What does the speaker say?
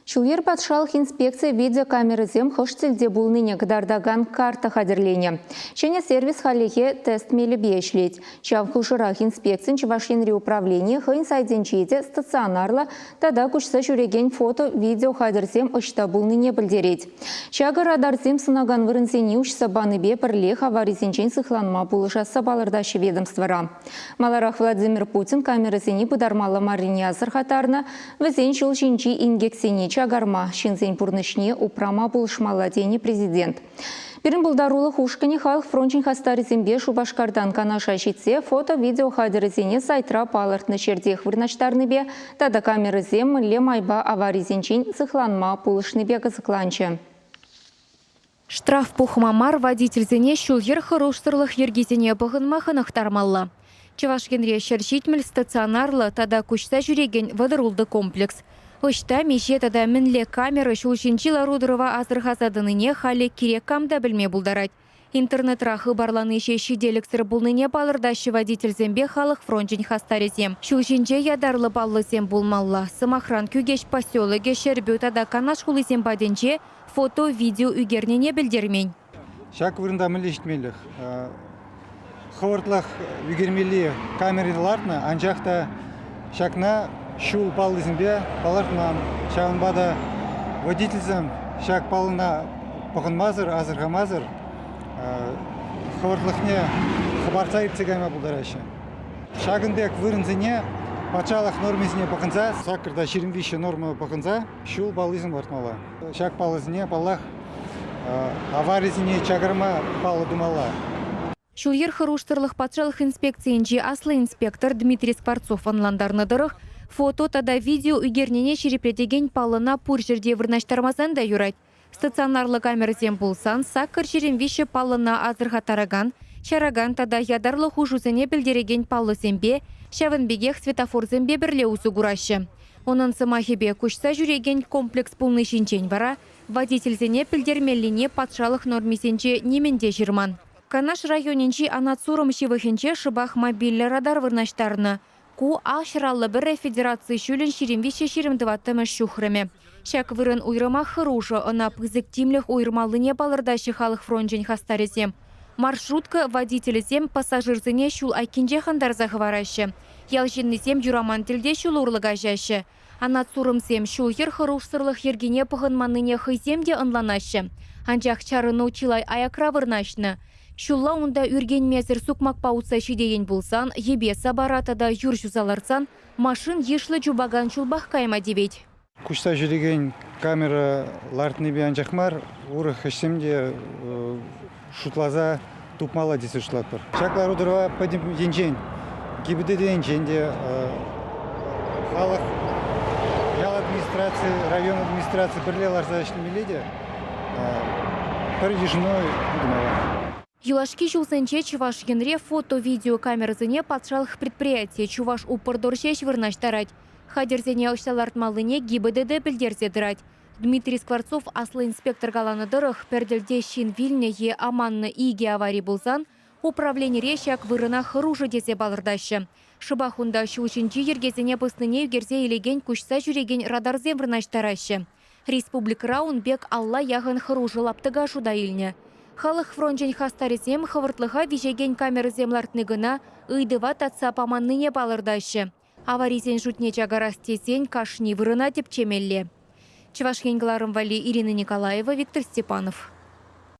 Ҫул-йӗр патшалӑх инспекцийӗ видеокамерӑсем хӑш тӗлте пулнине кӑтартакан карта хатӗрленӗ. Ҫӗнӗ сервис хальлӗхе тест мелӗпе ӗҫлет. Ҫав хушӑрах инспекцин Чӑваш Енри управленийӗ хӑйӗн сайтӗнче те стационарлӑ тата куҫса ҫӳрекен фото-видео хатӗрсем ӑҫта пулнине пӗлтерет. Ҫакӑ радарсем сӑнакан вырӑнсене уҫса панипе пӗрлех аварисенчен сыхланма пулӑшасса палӑртаҫҫӗ ведомствӑра. Маларах Владимир Путин камерӑсене пытармалла маррине асӑрхаттарнӑ, вӗсен ҫул ҫинчи инкексене чакарма, ҫынсен пурнӑҫне упрама пулӑшмалла тенӗ президент. Пирӗн пултарулӑх ушкӑнӗ халӑх фрончӗн хастарӗсемпе Шупашкартан Канаша ҫитсе фото-видео хатӗрӗсене сайтра палӑртнӑ ҫӗртех вырнаҫтарнипе тата камерӑсем мӗнле майпа аварисенчен сыхланма пулӑшнипе кӑсӑкланчӗ. Штраф пухма мар, водительсене ҫул-йӗр хӑрушсӑрлӑх йӗркисене пӑхӑнма хӑнӑхтармалла. Чӑваш Енре 170 стационарлӑ тата куҫса ҫӳрекен 36 комплекс. Ӑҫта, миҫе тата мӗнле камера ҫул ҫинчи лару-тӑрӑва асӑрхаса тӑнине халӗ кирек кам та пӗлме пултарать. Интернетра хыпарлани ҫеҫ ҫителӗксӗр пулнине палӑртаҫҫӗ водительсемпе халӑх фрончӗн хастарӗсем. Ҫул ҫинче ятарлӑ паллӑсем пулмалла. Сӑмахран, Кӳкеҫ поселокӗ, Ҫӗрпӳ тата Канаш хулисем патӗнче фото-видео ӳкернине пӗлтермен. Ҫак вырӑнта мӗнле ҫитмеллех? Хӑвӑртлӑх ӳкермелли камера лартнӑ, анчах та ҫакна ҫул паллисемпе палӑртман. Ҫавӑнпа та водительсем ҫак паллӑна пӑхӑнмасӑр, асӑрхамасӑр хӑвӑртлӑхне хӑпартса иртсе кайма пултараҫҫӗ. Ҫакӑн пек вырӑнсене патшалӑх нормисене пӑхӑнса, саккӑрта 23 норма пӑхӑнса ҫул паллисем лартмалла. Ҫак паллӑсене, паллах, аварисене чакарма паллӑ тумалла. Ҫул-йӗр хӑрушсӑрлӑх патшалӑх инспекцийӗнчи аслӑ инспектор Дмитрий Скворцов ӑнлантарнӑ тӑрӑх, фото тата видео ӳкернине ҫирӗплетекен паллӑна пур ҫӗрте вырнаҫтармасан та юрать. Стационарлӑ камерӑсем пулсан 823 паллӑна асӑрхаттаракан, чаракан тата ятарлӑ хушусене пӗлтерекен паллӑсемпе, ҫавӑн пекех светофорсемпе пӗрле усӑ кураҫҫӗ. Унӑн сӑмахӗпе, куҫса ҫӳрекен комплекс пулни ҫинчен вара водительсене пӗлтермеллине патшалӑх нормисенче нимӗн те ҫырман. Канаш районӗнчи Анат Сурӑм ҫывӑхӗнче шӑпах мобильлӗ радар вырнаҫтарнӑ. Ку А 151 федераци ҫулӗн 23 24-мӗш ҫухрӑмӗ. Ҫак вырӑн уйрӑмах хӑрушӑ, ӑна пысӑк тимлӗх уйӑрмаллине палӑртаҫҫӗ халӑх фрончӗн хастарӗсем. Маршрутка водителӗсем пассажирсене ҫул айккинчех антарса хӑвараҫҫӗ. Ял ҫыннисем юраман тӗлте ҫул урлӑ каҫаҫҫӗ. Анат Сурӑмсем ҫул-йӗр хӑрушсӑрлӑх йӗркине пӑхӑнманнине хӑйсем те ӑнланаҫҫӗ. Анчах чарӑну чылай аякра вырнаҫнӑ. Ҫулла унта ӳркенмесӗр сукмакпа утса ҫитеен пулсан, йӗпе-сапара тата юр ҫуса лартсан машин йышлӑ чупакан ҫулпах кайма тивет. Куҫса ҫӳрекен камера лартнипе анчах мар, урӑх ӗҫсем те шутласа тупмалла тесе шутлатпӑр. Ҫак лару-тӑрӑва пӗтӗм енчен, ГИБДД енчен те халӑх, ял администраци, район администраци пӗрле ларса ӗҫлемелле те пӗр йышӑну тумалла. Юлашки ҫулсенче Чӑваш Енре фото-видеокамерӑсене патшалӑх предприятийӗ Чувашупрдор ҫеҫ вырнаҫтарать. Хатӗрсене ӑҫта лартмаллине ГИБДД пӗлтерсе тӑрать. Дмитрий Скворцов аслӑ инспектор каланӑ тӑрӑх, пӗр тӗлте ҫын вилнӗ е аманнӑ икӗ авари пулсан управленире ҫак вырӑна хӑрушӑ тесе палӑртаҫҫӗ. Шӑпах унта ҫул ҫинчи йӗркесене пӑснине ӳкерсе илекен куҫса ҫӳрекен радарсем вырнаҫтараҫҫӗ. Республикӑра ун пек алла яхӑн хӑрушӑ лаптӑка шута илнӗ. Халӑх фрончӗн хастарӗсем хӑвӑртлӑха виҫекен камерӑсем лартни кӑна ыйтӑва татса паманнине палӑртаҫҫӗ. Аварисен шутне чакарас тесен кашни вырӑна тӗпчемелле. Чӑваш Ен кӑларӑм валли Ирина Николаева, Виктор Степанов.